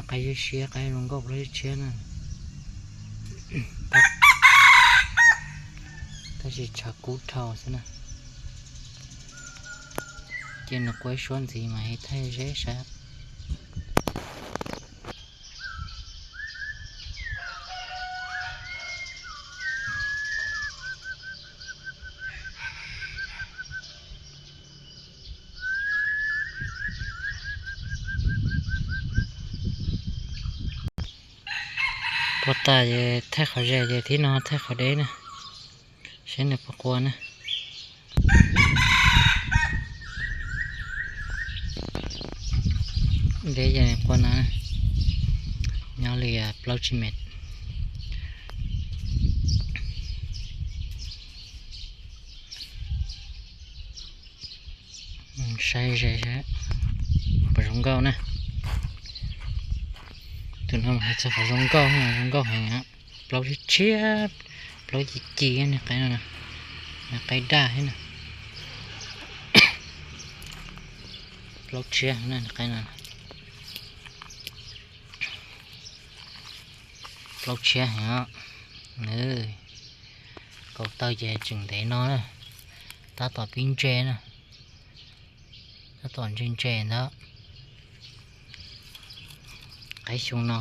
Qaib siab siab, qaib zoo nkauj plaub tshiab na. Tab sis tshav kub dhau xwb na. Cia nws quaj ib suab ntxiv mas thaij zeb saib. Puag ta ces thaij qhov ze ces thib no thaij qhov deb na, saib nws puas qua na. Deb ces qua no, nyob li plaub tsib mev. Saib ze saib puas zoo nkauj na. Tus no mas hais txog qhov zoo nkauj, zoo nkauj heev. Plaub tshiab tshiab, plaub ci ci, niag qaib no, niag qaib daj thiab na. Plaub tshiab na, niag qaib no. Plaub tshiab heev os. Kaus taw ces tseem ntev no na, tab tom pib ntse na, tab tom ntse ntse ntawd. Qaib xyoo no,